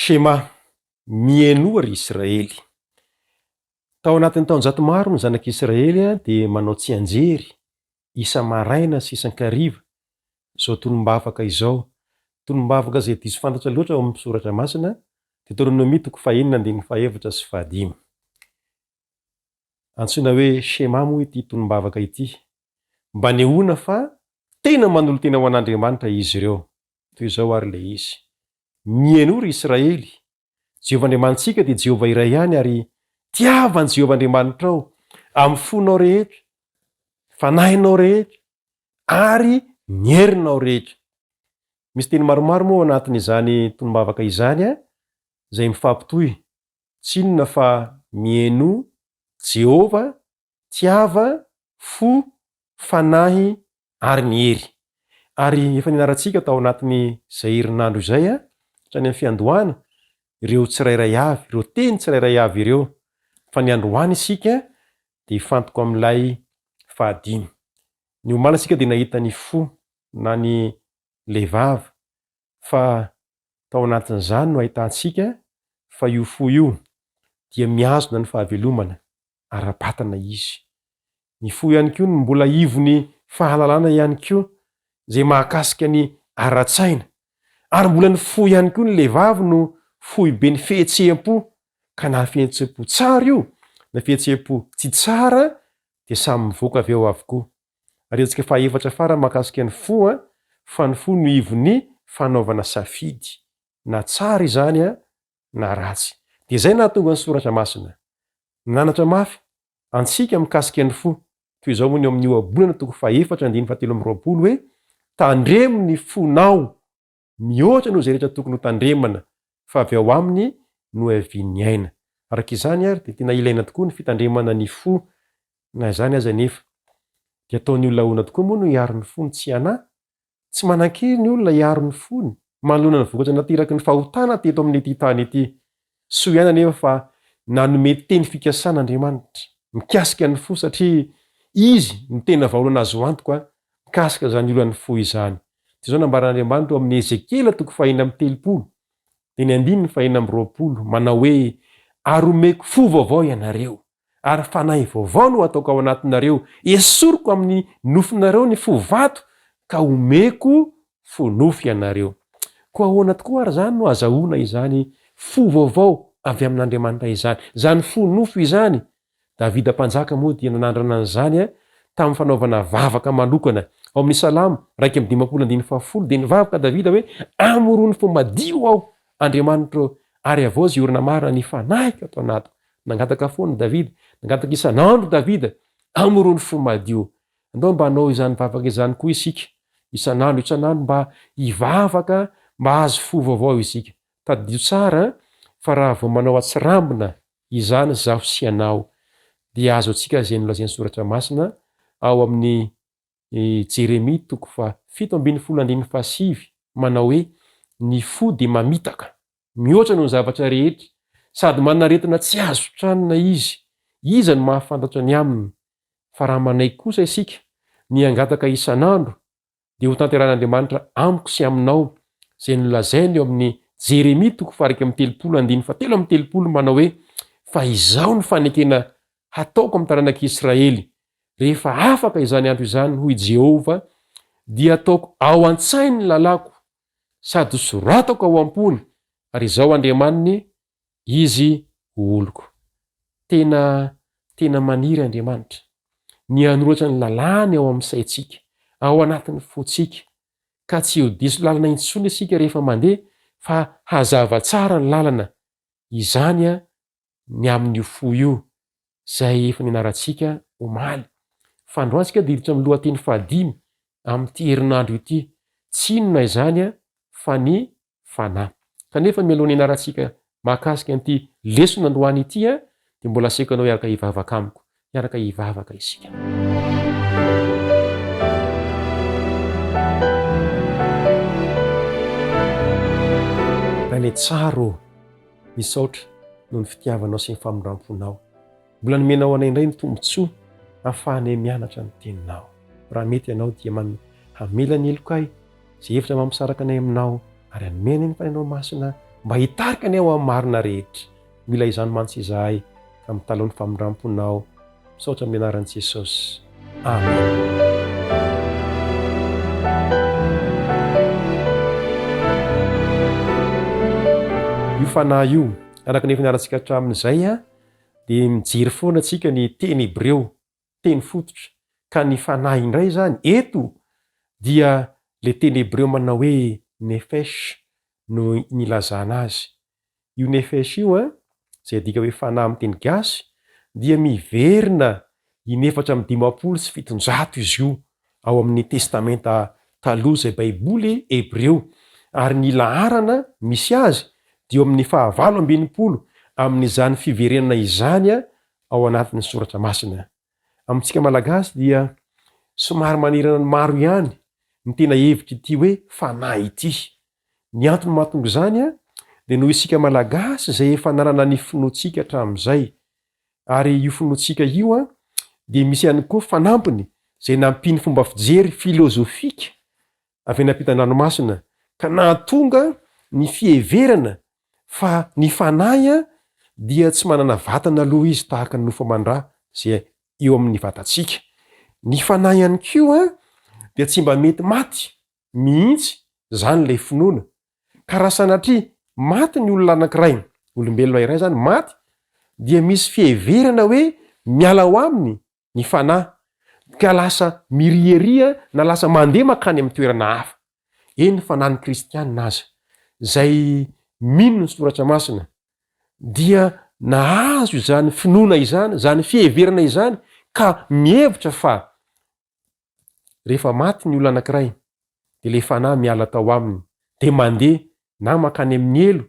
Shema, Mihainoa ry Israely. Tao anatin'ny taonjato maro ny zanak'Israely dia manao tsianjery isa-maraina sy isan-kariva izao tonom-bavaka izao, tonom-bavaka izay diso fantatra loatra ao amin'ny Soratra Masina, Deoteronomia toko fahenina andininy fahefatra sy fahadimy. Antsoina hoe Shema moa ity tonom-bavaka ity, mba hanehoana fa tena manolo-tena ho an'Andriamanitra izy ireo. Toy izao àry ilay izy, Mihainoa, ry Israely, Jehovah Andriamanitsika dia Jehovah iray ihany, ary tiava an'i Jehovah Andriamanitrao amin'ny fonao rehetra, fanahinao rehetra, ary ny herinao rehetra. Misy teny maromaro moa ao anatin'izany tonom-bavaka izany izay mifampitohy, tsy inona fa mihainoa, Jehovah, tiava, fo, fanahy ary ny hery. Ary efa nianarantsika tao anatin'izay herinandro izay, hatrany amin'ny fiandohana, ireo tsirairay avy, ireo teny tsirairay avy ireo. Fa ny androany isika dia hifantoka amin'ilay fahadimy. Ny omaly isika dia nahita ny fo na ny levava, fa tao anatin'izany no ahitantsika fa io fo io dia mihazona ny fahavelomana ara-batana izy. Ny fo ihany koa no mbola ivon'ny fahalalana ihany koa izay mahakasika ny ara-tsaina. Ary mbola ny fo ihany koa ny lehivavy no foiben'ny fihetseham-po ka na fihetseham-po tsara io na fihetseham-po tsy tsara dia samy mivoaka avy ao avokoa. Ary hetsika fahaefatra farany mahakasika ny fo fa ny fo no ivon'ny fanaovana safidy na tsara izany na ratsy. Dia izay nahatonga ny Soratra Masina nanatra mafy antsika mikasika ny fo, toy izao moa ny ao amin'ny Ohabolana toko fahefatra andininy fahatelo amby 20 hoe, Tandremo ny fonao mihoatra noho izay rehetra tokony ho tandremana, fa avy ao aminy no iavian'ny aina. Araka izany àry, dia tena ilaina tokoa ny fitandremana ny fo. Na izany aza anefa, dia ataon'ny olona ahoana tokoa moa no hiaro ny fony tsy hanahy? Tsy manan-kery ny olona hiaro ny fony manoloana ny vokatra nateraky ny fahotana teto amin'ity tany ity. Soa ihany anefa fa nanome teny fikasana Andriamanitra mikasika ny fo satria Izy no tena vahaolana azo antoka mikasika izany olan'ny fo izany. Toy izao nambaran'Andriamanitra ao amin'ny Ezekiela toko fahenina amby 30 dia ny andininy fahenina amby 20 manao hoe, Ary homeko fo vaovao ianareo, Ary fanahy vaovao no hataoko ao anatinareo, esoriko amin'ny nofonareo ny fo vato, ka homeko fo nofo ianareo. Koa ahoana tokoa ary izany no azahoana izany fo vaovao avy amin'Andriamanitra izany, izany fo nofo izany? Davida mpanjaka moa dia nanandrana an'izany tamin'ny fanaovana vavaka manokana. Ao amin'ny Salamo 51 andininy fahafolo dia nivavaka Davida hoe, Amorony fo madio aho, Andriamanitro, ary havaozy orina marina ny fanahiko ato anatiko. Nangataka foana Davida, nangataka isan'andro Davida, amorony fo madio. Andao mba hanao izany vavaka izany koa isika, isan'andro isan'andro mba hivavaka mba hahazo fo vaovao isika. Tadidio tsara fa raha vao manao atsirambina izany izaho sy ianao, dia azo antsika izay nolazain'ny Soratra Masina ao amin'ny Jeremia toko faha 17 andininy faha 9 manao hoe, Ny fo dia mamitaka mihoatra noho ny zavatra rehetra, sady manana aretina tsy azo sitranina izy, iza no mahafantatra ny aminy? Fa raha manaiky kosa isika ny hangataka isan'andro, dia hotanterahin'Andriamanitra amiko sy aminao izay nolazainy eo amin'ny Jeremia toko faha 31 andininy faha 33 manao hoe, Fa izao no fanekena hataoko amin'ny taranak'i Israely, rehefa afaka izany andro izany, hoy Jehovah, dia hataoko ao an-tsainy ny lalàko, sady hosoratako ao am-pony, ary Izaho Andriamaniny, izy ho oloko. Tena, tena maniry Andriamanitra ny hanoratra ny lalàny ao amin'ny saintsika, ao anatin'ny fontsika, ka tsy ho diso lalana intsony isika rehefa mandeha, fa hazava tsara ny lalana. Izany ny amin'io fo io, izay efa nianarantsika omaly. Fa androany isika dia hiditra amin'ny lohateny fahadimy amin'ity herinandro ity. Tsy inona izany fa ny fanahy. Kanefa mialoha ny hianarantsika mahakasika an'ity lesona androany ity dia mbola aseko anao hiaraka hivavaka amiko. Hiaraka hivavaka isika. Rainay tsara ô, misaotra noho ny fitiavanao sy ny famindram-ponao. Mbola nomenao anay indray ny tombontsoa ahafahanay mianatra ny Teninao. Raha mety Ianao dia hamela ny helokay, izay hevitra mampisaraka anay Aminao, ary hanome anay ny Fanahinao Masina. mba hitarika anay ho amin'ny marina rehetra. Mila izany mantsy izahay ka mitalaho ny famindramponao. Misaotra amin'ny anaran'i Jesosy. Amen. Io fanahy io, araka ny efa niarantsika hatramin'izay, dia mijery foana antsika ny teny hebreo, teny fototra, ka ny fanahy indray izany eto dia ilay teny hebreo manao hoe nefesh no nilazana azy. Io nefesh io an, izay adika hoe fanahy amin'ny teny gasy, dia miverina in-754 izy io ao amin'ny Testamenta Taloha izay Baiboly hebreo, ary ny laharana misy azy dia eo amin'ny fahavalo ambin'ny amin'izany fiverenana izany ao anatin'ny Soratra Masina. Amintsika Malagasy dia somary manerana ny maro ihany ny tena hevitr'ity hoe fanahy ity. Ny antony mahatonga izany dia noho isika Malagasy izay efa nanana ny finoantsika hatramin'izay. Ary io finoantsika io dia misy ihany koa fanampiny izay nampian'ny fomba fijery filozofika avy any ampitan-dranomasina ka nahatonga ny fiheverana fa ny fanahy dia tsy manana vatana aloha izy tahaka ny nofo aman-dra izay eo amin'ny vatantsika. Ny fanahy ihany koa dia tsy mba mety maty mihitsy izany ilay finoana. Ka raha sanatria maty ny olona anankiray, olombelona iray izany maty, dia misy fiheverana hoe miala ao aminy ny fanahy, ka lasa miriaria na lasa mandeha mankany amin'ny toerana hafa. Eny fa na ny kristianina aza, izay mino ny Soratra Masina, dia nahazo izany finoana izany, izany fiheverana izany, ka mihevitra fa Rehefa maty ny olona anankiray dia ilay fanahy miala tao aminy dia mandeha na mankany amin'ny helo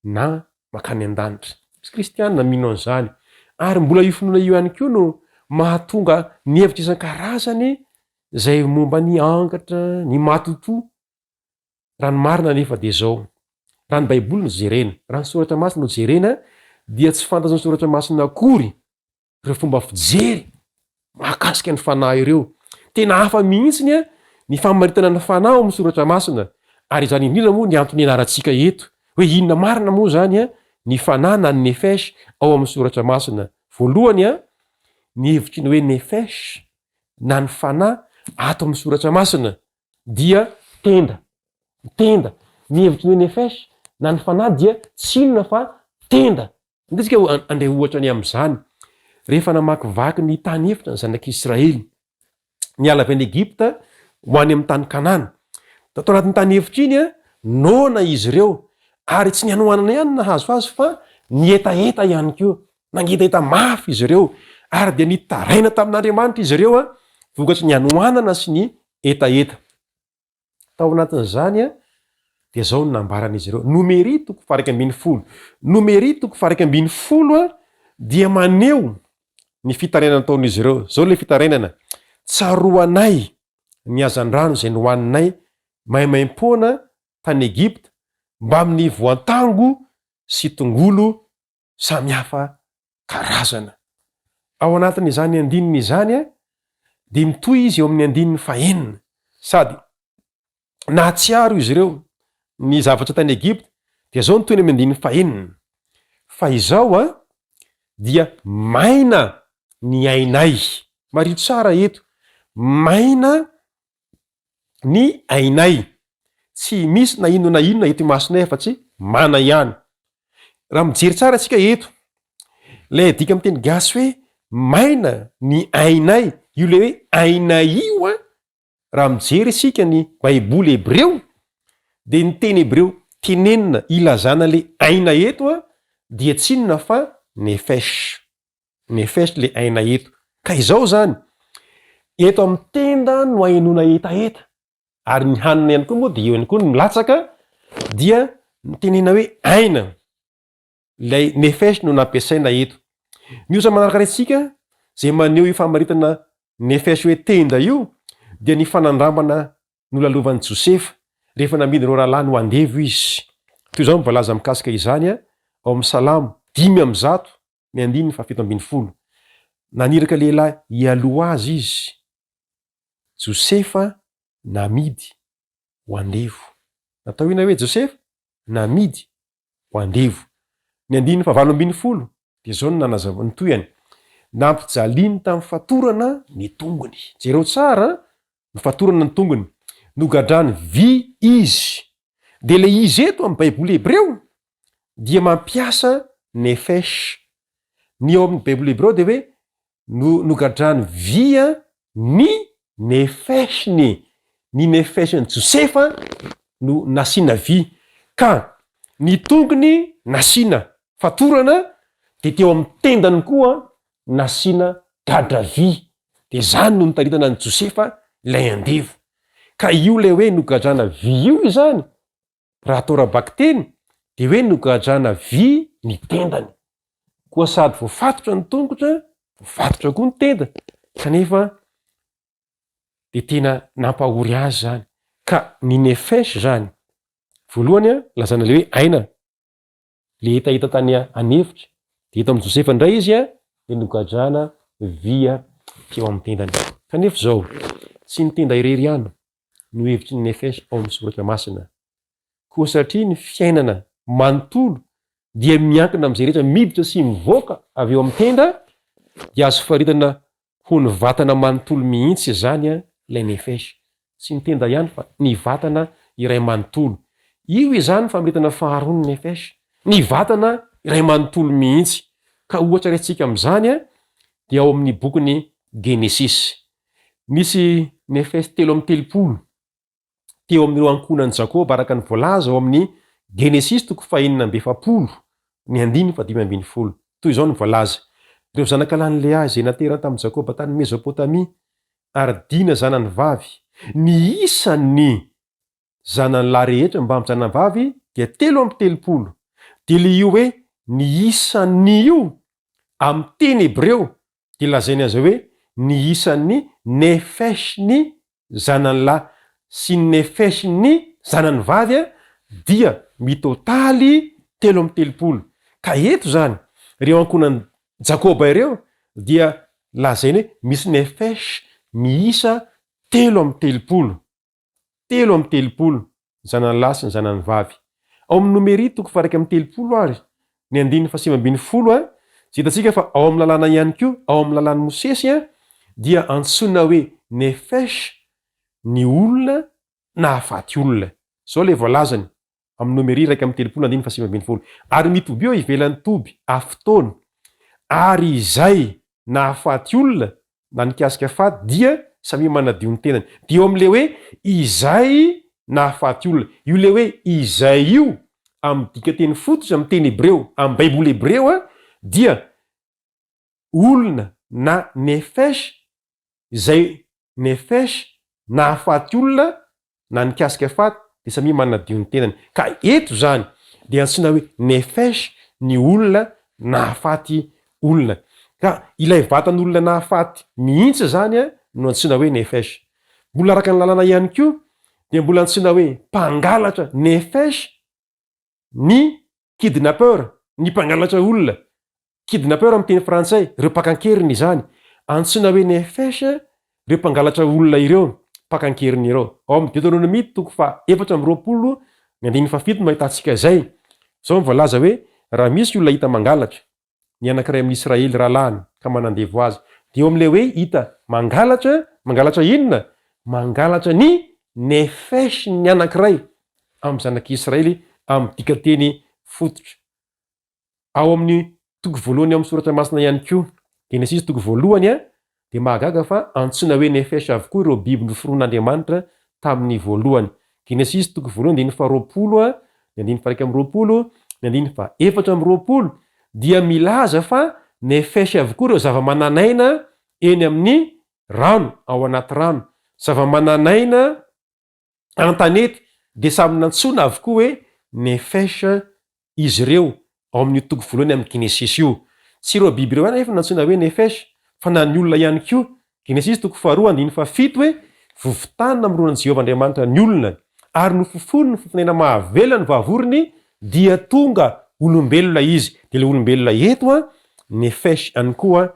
na mankany an-danitra. Misy kristianina mino an'izany ary mbola io finoana io ihany koa no mahatonga ny hevitra isan-karazany izay momba ny angatra, ny matotoa. Raha ny marina anefa dia izao, raha ny Baiboly no jerena, raha ny Soratra Masina no jerena dia tsy fantatry ny Soratra Masina akory ireo fomba fijery mahakasika ny fanahy ireo. Tena hafa mihitsy ny ny famaritana ny fanahy ao amin'ny soratra masina, ary izany indrindra moa ny antony ianarantsika eto, hoe inona marina moa izany ny fanahy na ny nefesh ao amin'ny soratra masina. Voalohany, ny hevitry ny hoe nefesh na ny fanahy ato amin'ny soratra masina dia tenda. Tenda. Ny hevitry ny hoe nefesh na ny fanahy dia tsy inona fa tenda. Andeha isika handray ohatra ny amin'izany. Rehefa namakivaky ny tany efitra ny zanak'Israely, niala avy any Egypta ho any amin'ny tany Kanana. Tato anatin'ny tany efitra iny, noana izy ireo, ary tsy ny hanoanana ihany no nahazo azy fa ny hetaheta ihany koa. Nangetaheta mafy izy ireo, ary dia nitaraina tamin'Andriamanitra izy ireo vokatry ny hanoanana sy ny hetaheta. Tao anatin'izany dia izao no nambaran'izy ireo, Nomery toko faha-11. Nomery toko faha-11 dia maneho ny fitarainana nataon'izy ireo. Izao ilay fitarainana, Tsaroanay ny hazandrano izay nohaninay maimaimpoana tany Egypta, mbamin'ny voantango sy tongolo samy hafa karazana. Ao anatin'izany andininy izany dia mitohy izy eo amin'ny andininy fahenina, sady nahatsiaro izy ireo ny zavatra tany Egypta, dia izao no tohiny amin'ny andininy fahenina, Fa izao dia maina ny ainay. Mariho tsara eto, maina ny ainay. Tsy misy na inona na inona eto imasonay afa-tsy mana ihany. Raha mijery tsara isika eto, ilay adika amin'ny teny gasy hoe maina ny ainay, io ilay hoe aina io an, raha mijery isika ny baiboly hebreo, dia ny teny hebreo tenenina ilazana ilay aina eto an, dia tsy inona fa nefesh. Nefesh le aina eto. Ka izao izany, eto amin'ny tenda no ahenoana hetaheta, ary ny hanina ihany koa moa dia eo ihany koa no milatsaka, dia ny tenena hoe aina, ilay nefesh no nampiasaina eto. Ny ohatra manaraka raintsika, izay maneho io famaritana nefesh hoe tenda io, dia ny fanandramana nolalovan'i Josefa rehefa namidin'ireo rahalahiny ho andevo izy. Toy izao no voalaza mikasika izany ao amin'ny Salamo 105 ny andininy faha-17. Naniraka lehilahy hialoha azy izy, Josefa namidy ho andevo. Natao inona hoe Josefa? Namidy. Ho andevo. Ny andininy fahavalo 18 dia izao no nanazava ny tohiny, Nampijaliany tamin'ny fatorana ny tongony. Jereo tsara an, nofatorana ny tongony. Nogadrany vy izy. Dia ilay izy eto amin'ny Baiboly hebreo dia mampiasa nefesh. Ny ao amin'ny Baiboly hebreo dia hoe no nogadrany via ny nefesh-ny, ny nefesh-n'i Josefa no nasiana vy, ka ny tongony nasiana fatorana, dia teo amin'ny tendany koa nasiana gadra vy, dia izany no nitaritana an'i Josefa ilay andevo. Ka io ilay hoe nogadrana vy io izany, Raha atao ara-bakiteny dia hoe nogadrana vy ny tendany. Koa sady voafatotra ny tongotra, voafatotra koa ny tenda, kanefa dia tena nampahory azy izany. Ka ny nefesh izany, voalohany lazaina ilay hoe aina, ilay hetaheta tany an'efitra, dia eto amin'i Josefa indray izy dia nogadrana vy teo amin'ny tendany. Kanefa izao, tsy ny tenda irery ihany no hevitry ny nefesh ao amin'ny Soratra Masina. Koa satria ny fiainana manontolo dia miankina amin'izay rehetra miditra sy mivoaka avy eo amin'ny tenda, dia azo faritana ho ny vatana manontolo mihitsy izany ilay nefesh. Tsy ny tenda ihany fa ny vatana iray manontolo. Io izany famaritana faharoa ny nefesh, ny vatana iray manontolo mihitsy. Ka ohatra raisintsika amin'izany dia ao amin'ny bokin'ny Genesisy. Nisy nefesh 33 teo amin'ireo ankohonan'i Jakoba araka ny voalaza ao amin'ny Genesisy toko fahenina amby 40, ny andininy faha-15. Toy izao no voalaza, Ireo zanakalahin'i Lea izay naterany tamin'i Jakoba tany Mezopotamia, ary Dina zanany vavy. Ny isan'ny zanany lahy rehetra mbamin'ny zanany vavy dia 33. Dia ilay io hoe ny isan'ny io, amin'ny teny hebreo, dia lazainy azy hoe ny isan'ny nefesh-ny zanany lahy sy ny nefesh-ny zanany vavy dia mitotaly 33. Ka eto izany, ireo ankohonan'i Jakoba ireo dia lazainy hoe misy nefesh miisa 33. 33, ny zanany lahy sy ny zanany vavy. Ao amin'ny Nomery toko faha-31 ary ny andininy faha-19 izay hitantsika fa ao amin'ny lalàna ihany koa, ao amin'ny lalàn'i Mosesy dia antsoina hoe nefesh ny olona nahafaty olona. Izao ilay voalazany amin'ny Nomery 31 andininy faha-19, Ary mitobia eo ivelan'ny toby afotoana, ary izay nahafaty olona na nikasika faty dia samia manadio ny tenany. Dia eo amin'ilay hoe izay nahafaty olona. Io ilay hoe izay io amin'ny dikanteny fototra amin'ny teny hebreo, amin'ny Baiboly hebreo dia olona na nefesh izay nefesh nahafaty olona na nikasika faty dia samia manadio ny tenany. Ka eto izany dia antsoina hoe nefesh ny olona nahafaty olona. Ka ilay vatan'olona nahafaty mihitsy izany no antsoina hoe nefesh. Mbola araka ny lalàna ihany koa dia mbola antsoina hoe mpangalatra nefesh ny kidnappeur, ny mpangalatra olona, kidnappeur amin'ny teny frantsay, ireo mpaka an-keriny izany. Antsoina hoe nefesh ireo mpangalatra olona ireo, mpaka an-keriny ireo. Ao amin'ny Deoteronomia toko faha-24 ny andininy fahafito no ahitantsika izay. Izao no voalaza hoe, Raha misy olona hita mangalatra, ny anankiray amin'i Israely rahalahiny ka manandevo azy. Dia eo amin'ilay hoe hita mangalatra, mangalatra inona? Mangalatra ny nefesh-n'ny anankiray amin'ny zanak'i Israely amin'ny dikanteny fototra. Ao amin'ny toko voalohany ao amin'ny Soratra Masina ihany koa, Genesisy toko voalohany, dia mahagaga fa antsoina hoe nefesh avokoa ireo biby noforon'Andriamanitra tamin'ny voalohany. Genesisy toko voalohany andininy faharoapolo, ny andininy faha-21, ny andininy faha-24 dia milaza fa nefesh avokoa ireo zava-manan'aina eny amin'ny rano, ao anaty rano. Zava-manan'aina an-tanety dia samy nantsoina avokoa hoe nefesh izy ireo ao amin'io toko voalohany amin'ny Genesisy io. Tsy ireo biby ireo ihany anefa no nantsoina hoe nefesh fa na ny olona ihany koa. Genesisy toko faharoa andininy fahafito hoe, Vovon-tany namoronan'i Jehovah Andriamanitra ny olona, ary nofofoniny ny fofonaina mahavelona ny vavorony, dia tonga olombelona izy. Dia ilay olombelona eto an, nefesh ihany koa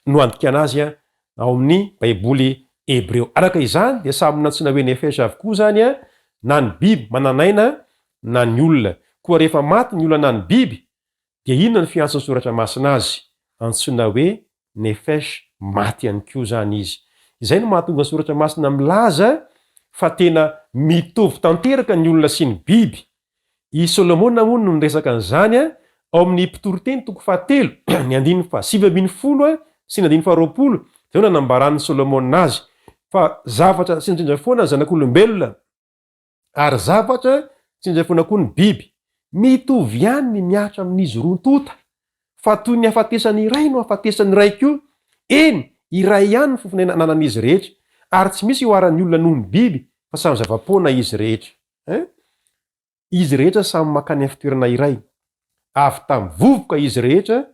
no andikana azy ao amin'ny Baiboly hebreo. Araka izany dia samy nantsoina hoe nefesh avokoa izany na ny biby manan'aina na ny olona. Koa rehefa maty ny olona na ny biby, dia inona no fiantson'ny Soratra Masina azy? Antsoina hoe nefesh, maty ihany koa izany izy. Izay no mahatonga ny Soratra Masina milaza fa tena mitovy tanteraka ny olona sy ny biby. I Solomona moa no niresaka an'izany ao amin'ny Mpitoriteny toko fahatelo, ny andininy fahasivy ambin'ny folo sy ny andininy faharoapolo, izay no nanambaran'i Solomona azy fa zavatra sendrasendra foana ny zanak'olombelona, ary zavatra sendrasendra foana koa ny biby. Mitovy ihany ny mihatra amin'izy roa tonta, fa toy ny hahafatesan'ny iray no hahafatesan'ny iray koa, eny, iray ihany ny fofon'aina ananan'izy rehetra, ary tsy misy ihoaran'ny olona noho ny biby, fa samy zava-poana izy rehetra. Hein? Izy rehetra samy mankany amin'ny fitoerana iray. Avy tamin'ny vovoka izy rehetra,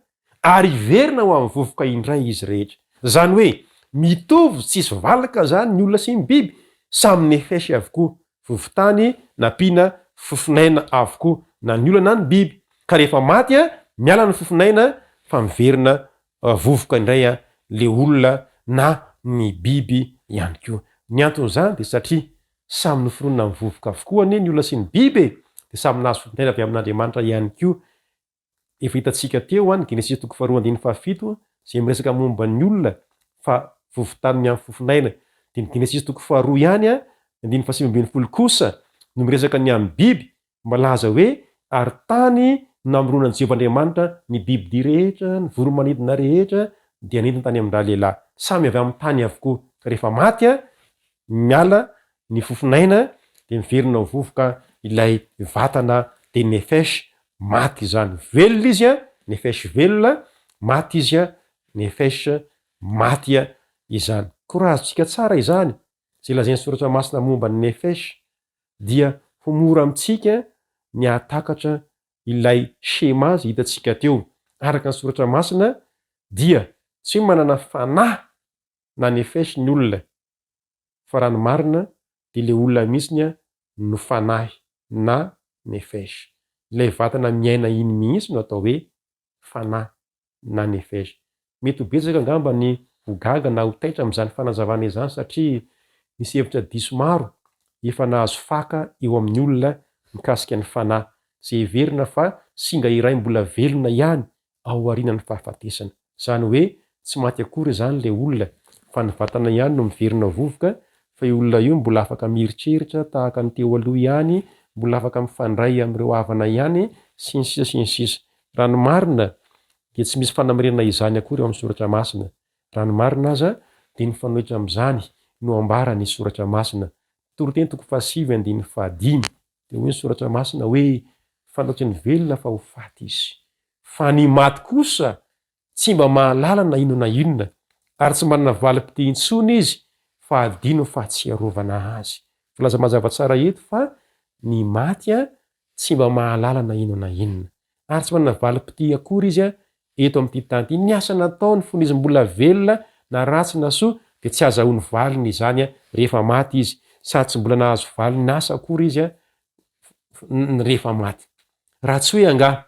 ary hiverina ho amin'ny vovoka indray izy rehetra. Izany hoe, mitovy tsisy valaka izany ny olona sy ny biby, samy nefesh avokoa. Vovotany nampiana fofon'aina avokoa, na ny olona na ny biby. Ka rehefa maty, miala ny fofon'aina fa miverina vovoka indray le olona na ny biby ihany koa. Ny anton'izany dia satria samy noforonina amin'ny vovoka avokoa anie ny olona sy ny biby e! Dia samy nahazo fofon'aina avy amin'Andriamanitra ihany koa. Efa hitantsika teo an, Genesisy toko faharoa andininy fahafito izay miresaka momba ny olona fa vovotany miampy fofon'aina. Dia ny Genesisy toko faharoa ihany an, ny andininy fahasivy ambin'ny folo kosa no miresaka ny amin'ny biby Milaza hoe, Ary tany no namoronan'i Jehovah Andriamanitra ny bibidia rehetra, ny voro-manidina rehetra, dia nentiny tany amin-dralehilahy. Samy avy amin'ny tany avokoa. Ka rehefa maty, miala ny fofon'aina, dia miverina ho vovoka ilay vatana, dia nefesh, maty izany. Velona izy, nefesh velona, maty izy, nefesh maty izany. Koa raha azontsika tsara izany, izay lazain'ny Soratra Masina momba ny nefesh, dia ho mora amintsika ny hahatakatra ilay schéma izay hitantsika teo. Araka ny Soratra Masina dia tsy hoe manana fanahy na nefesh ny olona fa raha ny marina dia ilay olona mihitsy no fanahy na nefesh. Ilay vatana miaina iny mihitsy no atao hoe fanahy na nefesh. Mety ho betsaka angamba ny ho gaga na ho taitra amin'izany fanazavana izany satria misy hevitra diso maro efa nahazo faka eo amin'ny olona mikasika ny fanahy, izay heverina fa singa iray mbola velona ihany ao aorianan'ny fahafatesana. Izany hoe tsy maty akory izany ilay olona fa ny vatana ihany no miverina vovoka fa io olona io mbola afaka mieritreritra tahaka ny teo aloha ihany, mbola afaka mifandray amin'ireo havana ihany, sy ny sisa sy ny sisa. Raha ny marina dia tsy misy fanamarinana izany akory ao amin'ny Soratra Masina. Raha ny marina aza dia ny mifanohitra amin'izany no ambaran'ny Soratra Masina. Toriteny toko fahasivy andininy fahadimy dia hoy ny Soratra Masina hoe, Fantatry ny velona fa ho faty izy. Fa ny maty kosa tsy mba mahalala na inona na inona, ary tsy manana valim-pitia intsony izy fa adino ny fahatsiarovana azy. Voalaza mazava tsara eto fa ny maty tsy mba mahalala na inona na inona, ary tsy manana valim-pitia akory izy eto amin'ity tany ity. Ny asa nataony fony izy mbola velona, na ratsy na soa, dia tsy azahoany valiny izany rehefa maty izy, sady tsy mbola nahazo valiny asa akory izy rehefa maty. Raha tsy hoe angaha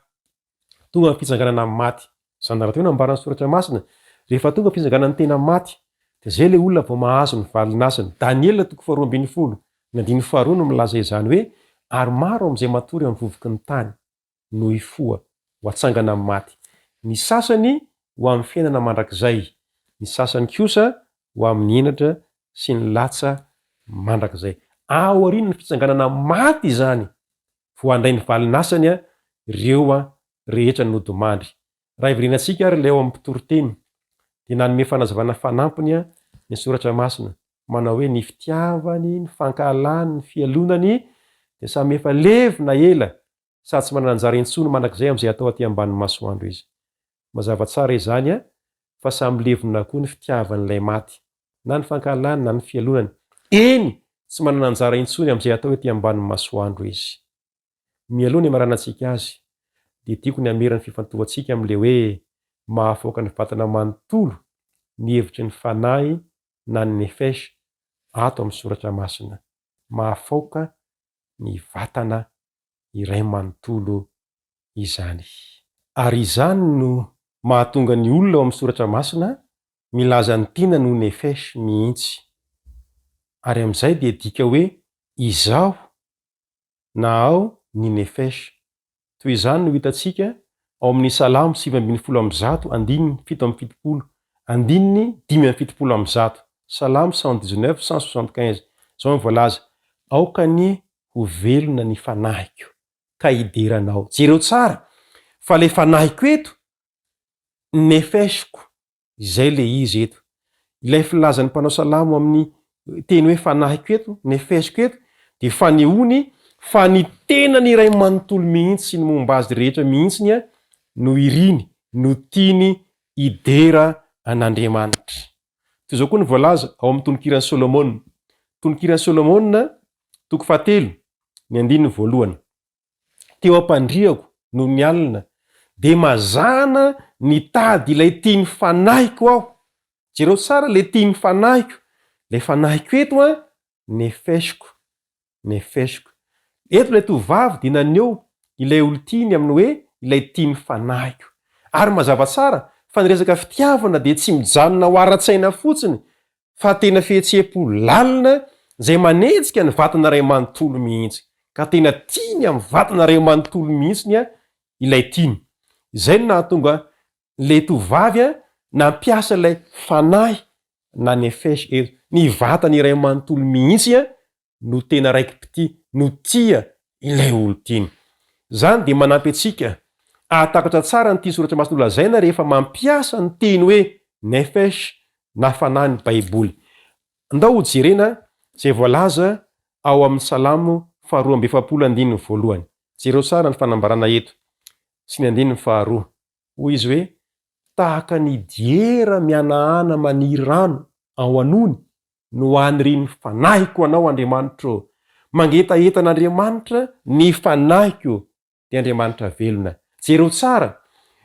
tonga ny fitsanganana amin'ny maty. Izany rahateo no ambaran'ny Soratra Masina, rehefa tonga ny fitsanganan'ny tena maty, dia izay ilay olona vao mahazo ny valin'asany. Daniela toko faharoa ambin'ny folo, ny andininy faharoa no milaza izany hoe, Ary maro amin'izay matory amin'ny vovoky ny tany no hifoha, ho atsangana amin'ny maty. Ny sasany ho amin'ny fiainana mandrakizay, ny sasany kosa ho amin'ny henatra sy ny latsa mandrakizay. Aorian'ny fitsanganana maty izany vao handray ny valin'asany ireo rehetra nodimandry. Raha hiverenantsika ary ilay ao amin'ny mpitoriteny dia nanome fanazavana fanampiny ny Soratra Masina manao hoe ny fitiavany, ny fankahalany, ny fialonany dia samy efa levona ela sady tsy manana anjara intsony mandrakizay amin'izay atao aty ambanin'ny masoandro izy. Mazava tsara izany fa samy levona koa ny fitiavan'ilay maty, na ny fankahalany na ny fialonany. Eny, tsy manana anjara intsony amin'izay atao ety ambanin'ny masoandro izy. Mialoha ny hamaranantsika azy, dia tiako ny hamera ny fifantohantsika amin'ilay hoe mahafaoka ny vatana manontolo ny hevitry ny fanahy na ny nefesh ato amin'ny soratra masina. Mahafaoka ny vatana iray manontolo izany. Ary izany no mahatonga ny olona ao amin'ny soratra masina milaza ny tenany ho nefesh mihitsy. Ary amin'izay dia dika hoe izaho na ao ny nefesh. Toy izany no hitantsika ao amin'ny Salamo 119 andininy 77, andininy 175, Salamo 119, 175. Izao no voalaza, Aoka anie ho velona ny fanahiko, ka hidera Anao. Jereo tsara fa ilay fanahiko eto, nefeshko, Izay ilay izy eto. Ilay filazan'ny mpanao salamo amin'ny teny hoe fanahiko eto, nefeshko eto, dia fanehoany fa ny tenany iray manontolo mihitsy sy ny momba azy rehetra mihitsiny no iriny, no tiany hidera an'Andriamanitra. Toy izao koa no voalaza ao amin'ny Tononkiran'i Solomona. Tononkiran'i Solomona, toko fahatelo, ny andininy voalohany. teo am-pandriako nony alina, dia mazàna nitady ilay tian'ny fanahiko aho. Jereo tsara ilay tian'ny fanahiko. Ilay fanahiko eto an, nefeshko, nefeshko. Eto ilay tovovavy dia naneho ilay olon-tiany amin'ny hoe ilay tian'ny fanahiko. Ary mazava tsara fa ny resaka fitiavana dia tsy mijanona ho ara-tsaina fotsiny fa tena fihetseham-po lalina izay manenjika ny vatana iray manontolo mihitsy, ka tena tiany amin'ny vatana iray manontolo mihitsy ilay tiany. Izay no nahatonga ilay tovovavy nampiasa ilay fanahy na nefesh eto. Ny vatany iray manontolo mihitsy no tena raiki-pitia, no tia ilay olon-tiany. Izany dia manampy antsika hahatakatra tsara ny tian'ny Soratra Masina holazaina rehefa mampiasa ny teny hoe nefesh na fanahy ny Baiboly. Andao hojerena izay voalaza ao amin'ny Salamo faharoa amby 40 andininy voalohany. Jereo tsara ny fanambarana eto sy ny andininy faharoa. Hoy izy hoe, Tahaka ny diera mihanahana maniry rano ao an'ony no anirian'ny fanahiko Anao, Andriamanitro ô. Mangetaheta an'Andriamanitra ny fanahiko, dia Andriamanitra velona. Jereo tsara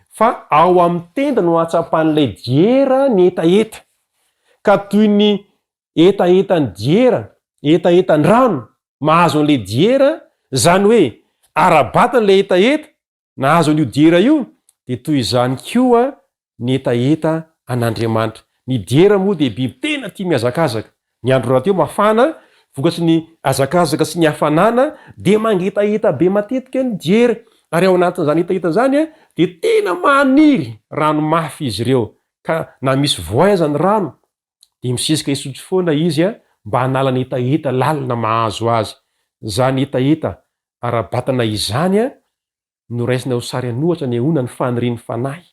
fa ao amin'ny tenda no ahatsapan'ilay diera ny hetaheta. Ka toy ny hetahetan'ny diera, hetahetan-drano mahazo an'ilay diera, izany hoe ara-batana ilay hetaheta, Nahazo an'io diera io, dia toy izany koa ny hetaheta an'Andriamanitra. Ny diera moa dia biby tena tia mihazakazaka. Ny andro rahateo mafana, vokatry ny hazakazaka sy ny hafanana dia mangetaheta be matetika ny diera. Ary ao anatin'izany hetaheta izany dia tena maniry rano mafy izy ireo. Ka na misy voay aza ny rano dia misesika hisotro foana izy mba hanala ny hetaheta lalina mahazo azy. Izany hetaheta ara-batana izany no raisina ho sary an'ohatra anehoana ny fanirian'ny fanahy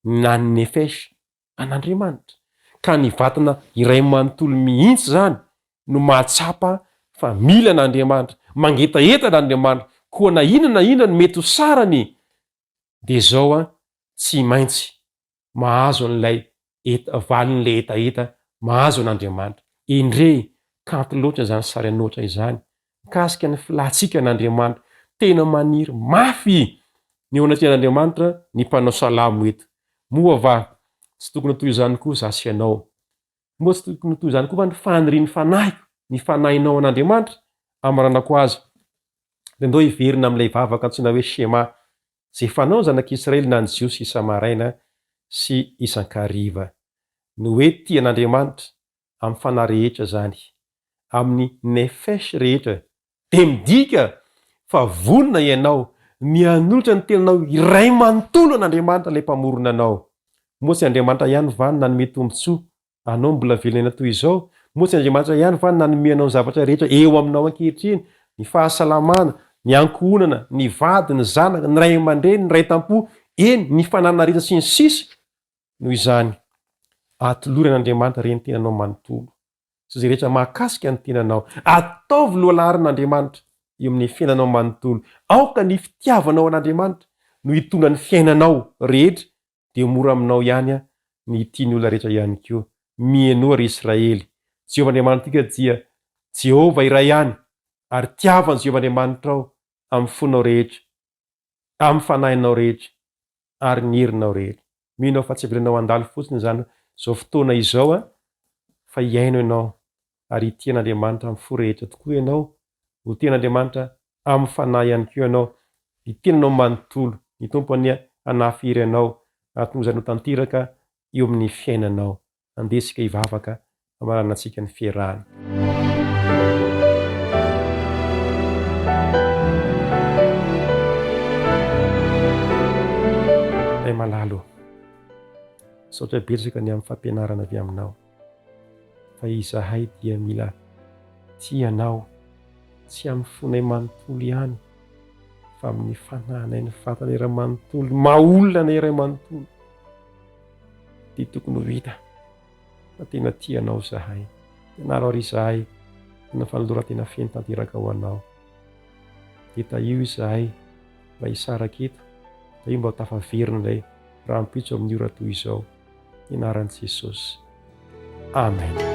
na ny nefesh an'Andriamanitra. Ka ny vatana iray manontolo mihitsy izany no mahatsapa fa mila an'Andriamanitra, mangetaheta an'Andriamanitra, koa na inona na inona no mety ho sarany dia izao tsy maintsy mahazo an'ilay heta, valin'ilay hetaheta mahazo an'Andriamanitra. Endrey, kanto loatra izany sary an'ohatra izany, mikasika ny filantsika an'Andriamanitra. Tena maniry mafy ny eo anatrehan'Andriamanitra ny mpanao salamo eto. Moa va tsy tokony ho toy izany koa izaho sy ianao? Moa tsy tokony ho toy izany koa va ny fanirian'ny fanahiko, ny fanahinao an'Andriamanitra? Amaranako azy. Dia ndao hiverina amin'ilay vavaka antsoina hoe Shema, Izay fanao ny zanak'Israely na ny Jiosy isa-maraina sy isan-kariva. Ny hoe tia an'Andriamanitra amin'ny fanahy rehetra izany, amin'ny nefesh rehetra, dia midika fa vonona ianao ny hanolotra ny tenanao iray manontolo an'Andriamanitra ilay Mpamorona anao. Moa tsy Andriamanitra ihany va no nanome tombontsoa Anao mbola velona toy izao? Moa tsy Andriamanitra ihany va no nanome anao ny zavatra rehetra eo aminao ankehitriny, ny fahasalamana, ny ankohonana, ny vady, ny zanaka, ny ray aman-dreny, ny ray tam-po, eny, ny fananana rehetra sy ny sisa Noho izany, atolory an'Andriamanitra re ny tenanao manontolo sy izay rehetra mahakasika ny tenanao. Ataovy lohalaharana Andriamanitra eo amin'ny fiainanao manontolo. Aoka ny fitiavanao an'Andriamanitra no hitondra ny fiainanao rehetra dia ho mora aminao ihany ny hitia ny olona rehetra ihany koa. Mihainoa, ry Israely! Jehovah Andriamanitrika dia Jehovah iray ihany, ary tiavo an'i Jehovah Andriamanitrao amin'ny fonao rehetra, amin'ny fanahinao rehetra, ary ny herinao rehetra. Mino aho fa tsy avelanao handalo fotsiny izany izao fotoana izao, fa hihaino ianao, ary hitia an'Andriamanitra amin'ny fo rehetra tokoa ianao, ho tia an'Andriamanitra amin'ny fanahy ihany koa ianao, ny tenanao manontolo. Ny Tompo anie hanafy hery anao hahatonga izany ho tanteraka eo amin'ny fiainanao. Andeha isika hivavaka hamaranantsika ny fiarahana. malala ô, misaotra betsaka ny amin'ny fampianarana avy aminao, fa izahay dia mila tia Anao, tsy amin'ny fonay manontolo ihany, fa amin'ny fanahinay, ny vatanay iray manontolo, ny maha olona anay iray manontolo, dia tokony ho hita fa tena tia Anao izahay. Ianaro ary izahay hanana fanoloran-tena feno tanteraka ho Anao. Dia tahio izahay mba hisaraka eto, tahio mba ho tafaverina indray rahampitso amin'ny ora toy izao. Ny anaran'i Jesosy. Amen.